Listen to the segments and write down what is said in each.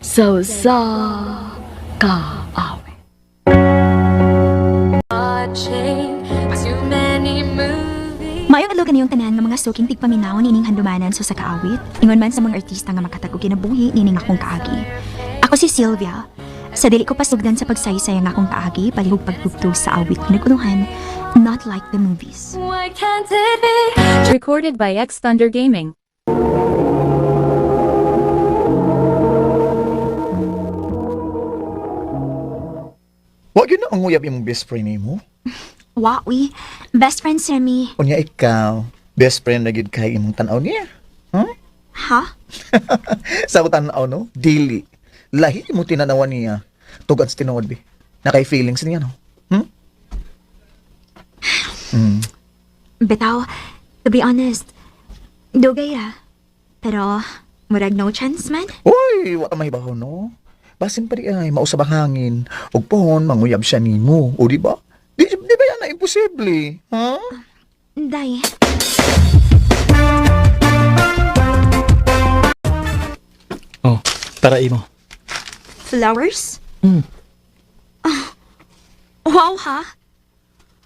Sa usa ka awit. Maayong adlaw kaniyong tanan nga mga suking tigpaminaw nining handumanan sa kaawit. Ingon man sa mga artista nga makatag og kinabuhi nining akong kaagi. Ako si Sylvia. Sa dili ko pasugdan sa pagsaysay ang akong kaagi, palihog pagtugtog sa awit nga nag-unuhan, Not Like the Movies. Why can't it be? Recorded by X Thunder Gaming. Wa gyud na ang uyab imong best friend nimo. Wowie, best friend sa mi. Unya ikaw, best friend na gyud kay imong tan-aw niya. Huh? Ha? Sa ako tan-aw no, dili. Lahi mo tinanawan niya. Tugad sa tinuod bi. Nakay feelings niya no. Hmm? Bitaw, to be honest, dugay ra. Pero, murag no chance man. Uy, wa ka mahibaw no. Basin pa di ay mausab ang hangin. Ug pohon manguyab siya nimo, o di ba? Di ba yan na imposible? Ha? Day, Oh, para imo. flowers? Ah, wow ha?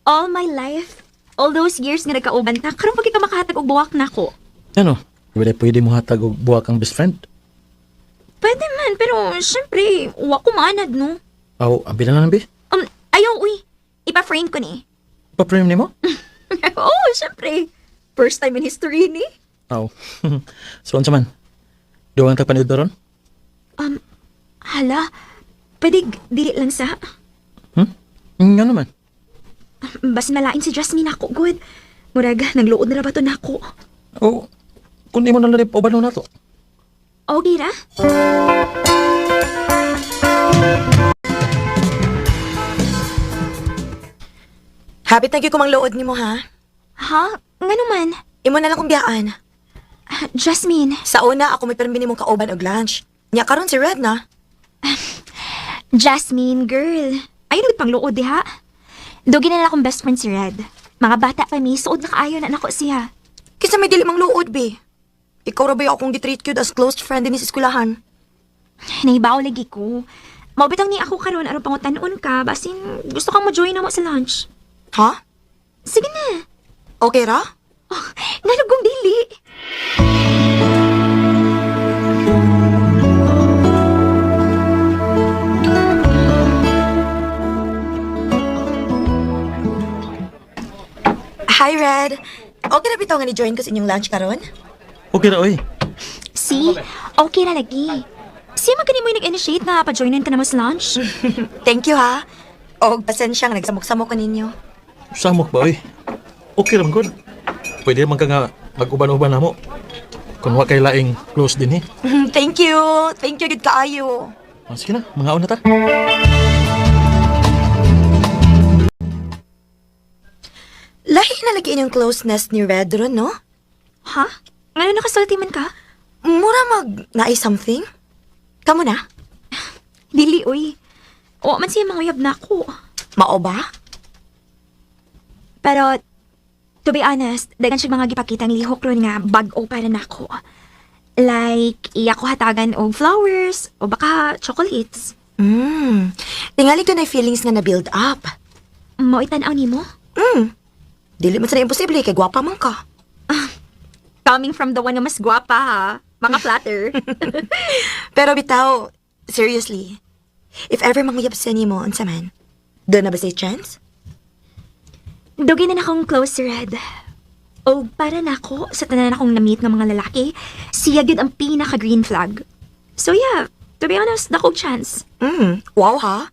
All my life, all those years nga nagkauban ta, karon pa kita makahatag og buwak nako. Ano? Pwede, pwede mo hatag og buwak ang best friend. Pwede man, pero syempre, wa ko maanad, no? Aw, abi na lang bi. Ayaw, uy. Ipa-frame ko ni. Pa-frame nimo? Oo, oh, syempre. First time in history ni. Aw. So unsa man? Duwang tag paniud ron? Hala, pwede dili lang sa... Hmm? Nga naman. Bas malain si Jasmine ako, good. Murag, nagluod na ra ba to nako? Oh, kun imo na lang uban na to. Okay ra? Habit na gyud ko mangluod nimo ha. Ha? Nga naman. Imo na lang kong biyaan. Jasmine. Sa una ako may permi nimong kauban og lunch. Nya karon si Red na. Jasmine, girl. Ayun ulit pang luod, diha. Dugi na lang akong best friend si Red. Mga bata pa mi, suod na kaayo na nako siya. Kinsa may dili mangluod be. Ikaw ra ba yung akong gitreat gyud as close friend dinhi sa eskwelahan? Naibaw lagi ko. Maubitang ni ako karon aron pangutan-on ka, basin gusto kang mo-join na mo sa lunch. Ha? Sige na. Okay ra? Oh, nganong dili. Hi Red. Okay na bitaw nga ni join ko sa inyong lunch karon? Okay ra oy. See? Okay na lagi. Siya man kani mo yung nag-initiate nga pa-joinin ka na mo sa lunch. Thank you ha. Og pasensya nga nagsamok-samok ko ninyo. Samok ba oy? Okay ra man gud. Pwede man ka nga mag-uban-uban na mo. Kun wa kay laing close din eh. Thank you. Thank you gid kaayo. Oh, sige na, mga na ta. Lahi na lagi inyong closeness ni Red ron, no? Ha? Ngano nakasulti man ka? Mura mag naay something? Kamo na? Dili, uy. Wa man siya manguyab na ako. Mao ba? Pero, to be honest, daghan siya mga gipakitang lihok ron nga bag-o para nako. Like, iya ko hatagan og flowers o baka chocolates. Tingali ko na feelings nga na build up. Mao itan-aw nimo? Dili man sa imposible kay gwapa man ka. Coming from the one na mas gwapa ha. Mga flatter. Pero bitaw, seriously, if ever manguyab sa nimo unsa man, doon na ba say chance? Dugi na akong close si Red. O para nako sa tanan akong na-meet ng mga lalaki, siya gyud ang pinaka-green flag. So yeah, to be honest, dako og chance. Wow ha.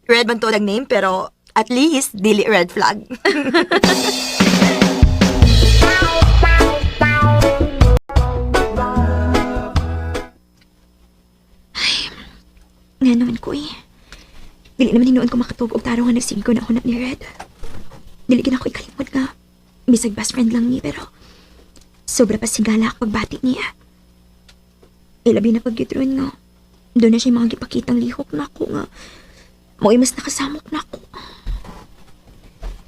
Red man to ang name pero at least dili red flag. Nga naman ko eh. Dili naman hinuon ko makatug og tarong nga nagsigo na ako na ni Red. Dili gid ako ikalimot nga. Bisag best friend lang ni pero sobra pa sigala ako pagbati niya. Ilabi na pagyudron nga. Doon na siya mga gipakitang lihok na ako nga. Mo'y mas nakasamok na ako.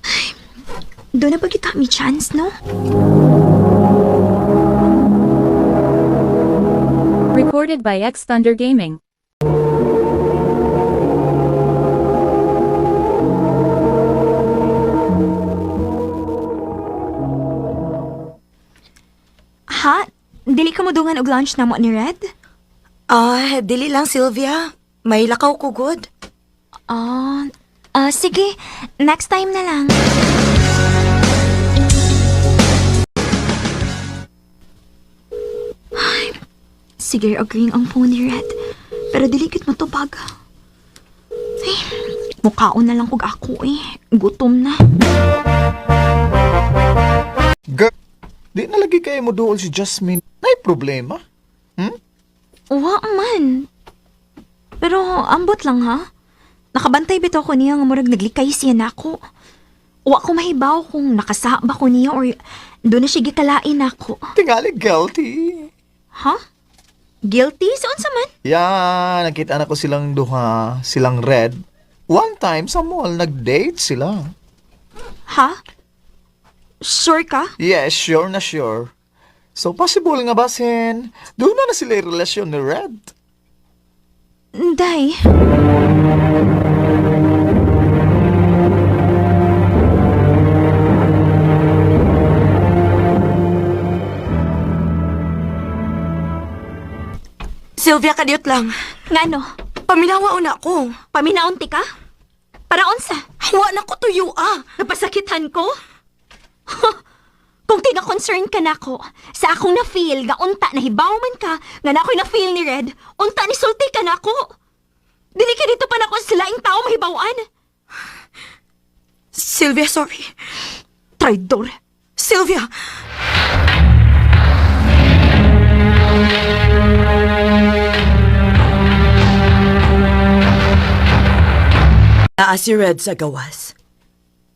Ay, doon na pagkita mi chance, no? Recorded by X Thunder Gaming. Dili ka mo dungan og lunch namo ni Red? Ah, dili lang, Sylvia. May lakaw ko, good. Ah, sige. Next time na lang. Ay, sige, agreeing ang phone ni Red. Pero dili gid matubag. Ay, mukhaon na lang kog ako eh. Gutom na. Girl, di na lagi kayo mo duol si Jasmine. Nay problema. Wa man. Pero ambot lang ha. Nakabantay bitaw ko niya nga murag naglikay siya nako. Wa ko mahibaw kung nakasaba ko niya or doon na siya gikalain nako. Tingali guilty. Ha? Guilty? Sa unsa man? Yan, nakita na ko silang duha, silang red. One time sa mall, nag-date sila. Ha? Sure ka? Yes, sure na sure. So, possible nga basin, doon na na sila yung relasyon ni Red. Day. Sylvia, kadiyot lang. Ngano? Paminawa una ko. Paminaunti ka? Para unsa? Wa na ko tuyo, ah. Napasakitan ko? Huh. Kung tiga-concern ka nako, sa akong na-feel, nga unta na hibaw man ka, nga na ako'y na-feel ni Red, unta ni sulti ka nako. Dili ka dito pa nako sa laing tao mahibawan. Sylvia, sorry. Traidor. Sylvia! Naa si Red sa gawas.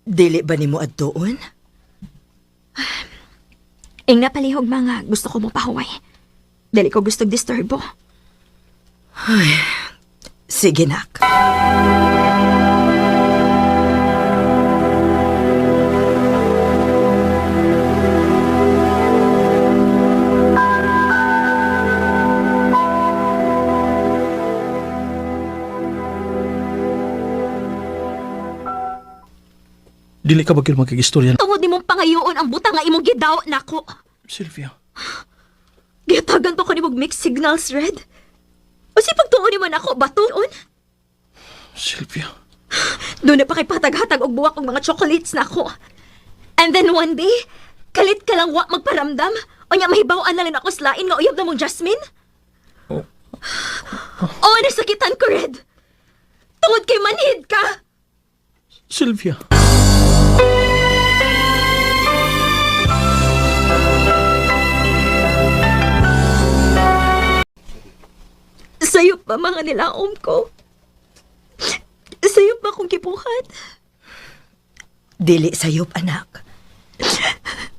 Dili ba nimo adtoon? Ing napalihog mga gusto ko mo pahuway. Dili ko gusto disturbo. Sige, nak. Dili ka ba gyud magkagistorya? Tungod nimong pangayoon ang butang nga imong gidaw nako. Sylvia. Gihatagan pa ko nimog mixed signals, Red. O si pagtuon nimo nako batuon? Sylvia. Doon na pa kay pataghatag og buwak og mga chocolates nako. And then one day, kalit ka lang wa magparamdam. O nya mahibaw-an na lang ako sa lain nga uyab na mong Jasmine. Oh. Oh, nasakitan ko, Red. Tungod kay manhid ka. Sylvia. Sa'yo pa mga nilaom ko. Sa'yo pa akong gibuhat. Dili sayop, anak.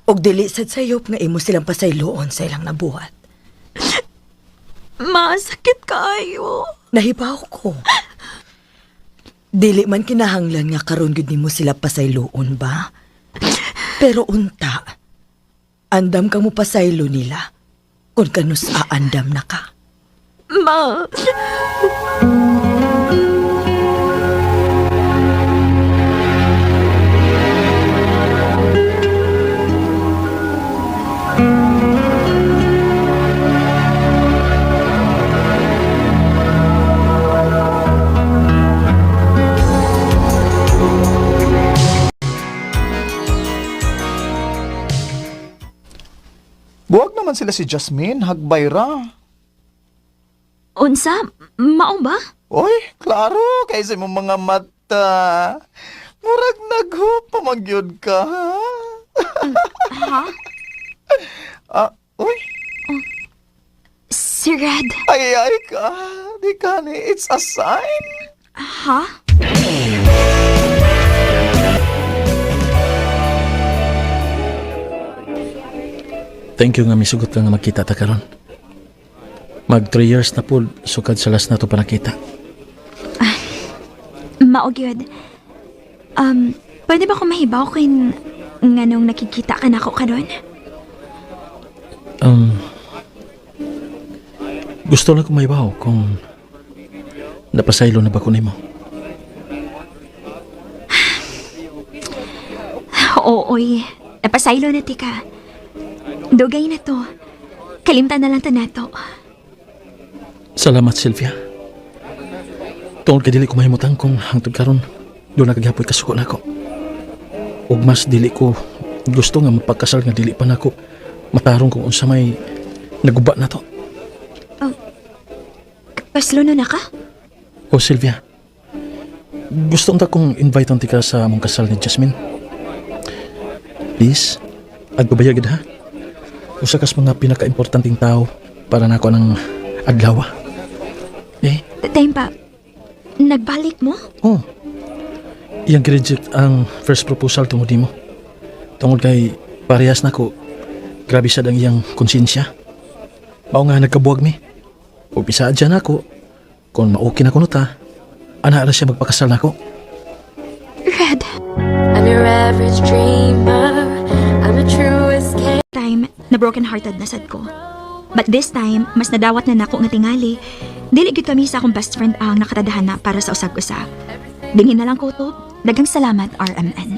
Og dili sad sayop nga imo silang pasayloon sa ilang nabuhat. Masakit kaayo. Nahibaw ko. Dili man kinahanglan nga karon gyud nimo sila pasayloon ba? Pero unta, andam ka mo pasaylo nila kung kanus aandam na ka. Ma. Buwag naman sila si Jasmine, hagbay ra. Unsa? Mao ba? Oy, klaro, kaysa imong mga mata. Murag naghupa magyud ka, ha? Ha? Ah, uy, Si Red. ay ay ka. Di ka ni, it's a sign. Ha? Thank you nga misugot ka nga magkita ta karon. Mag 3 years na po sukad sa last na to panakita. Mao gyud. Pwede ba ko mahibaw kay nganong nakikita ka nako karon? Gusto lang ko mahibaw kung napasaylo na ba ko nimo. Oo, oy. Napasaylo na tika. Dugay na to. Kalimtan na lang ta nato. Salamat, Sylvia. Tungod kay dili ko mahimutang kung hangtod karon doon nagagyapoy kasuko nako. Ug mas dili ko gusto nga mapagkasal nga dili pa nako matarong kung unsa may naguba na to. Paslo na ka? O Sylvia, gusto unta kong invite ka sa among kasal ni Jasmine. Please, agbabayag gid ha. Usa kas mga pinakaimportanteng tao para nako ng adlaw. Eh, Time pa, nagbalik mo? oh. Iyang reject ang first proposal tungod nimo. Tungod kay parehas nako. Grabe sad ang iyang konsensya. Mao nga nagkabuwag mi. Ug bisaad siya nako kung mauki na kuno ta, ana ra siya magpakasal nako. Red, I'm your average dreamer. I'm a true escape. Time na broken hearted na sad ko. But this time, mas nadawat na nako nga tingali. Dili gyud kami sa akong best friend ang nakatadhana para sa usag-usa. Dingin na lang ko to. Daghang salamat, RMN.